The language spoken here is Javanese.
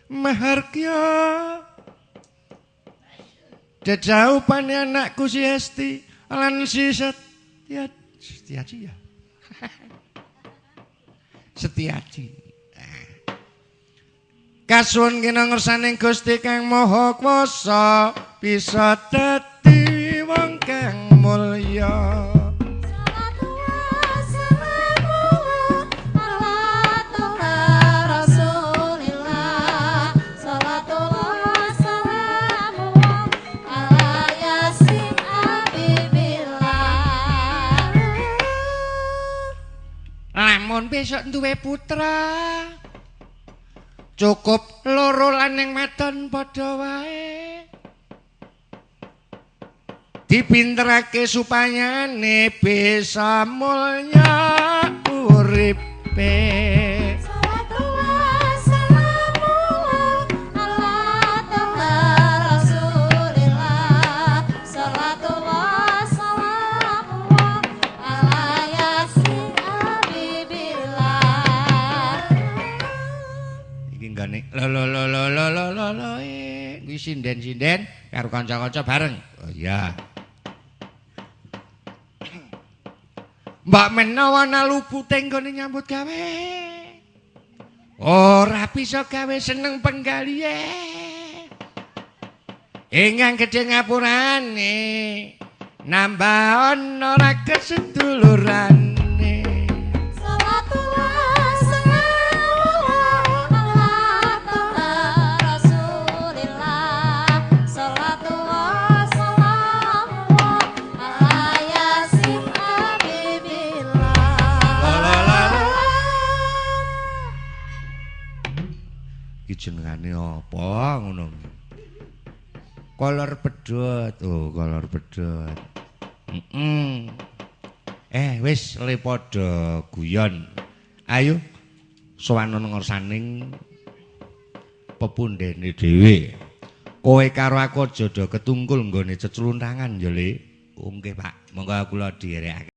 Mahargya dedaupane anakku si Esti lan si Setia Setiaji ya. Setiaji. Kasuwun kena ngersaning Gusti Kang Maha Kuwasa bisa dadi wong kang mulya. Lamun besok duwe putra cukup loro lanang wedon padha wae dipinterake supayane bisa mulya uripe. Lo lo lo lo lo lo lo lo kuwi sinden-sinden karo kanca-kanca bareng. Oh iya. Mbak menawa nalupute nggone nyambut gawe. Ora bisa gawe seneng penggalihe. Ingkang gedhe ngapurane nambah ana ra kesedulurane. Jenengane apa ngono? Kolor pedhot. Oh, kolor pedhot. Wis le padha guyon. Ayo sowan ngarsaning pepundhene dhewe. Kowe karo aku aja do ketungkul nggone cecluntangan ya, Le. Oh, nggih, Pak. Monggo kula dherekake.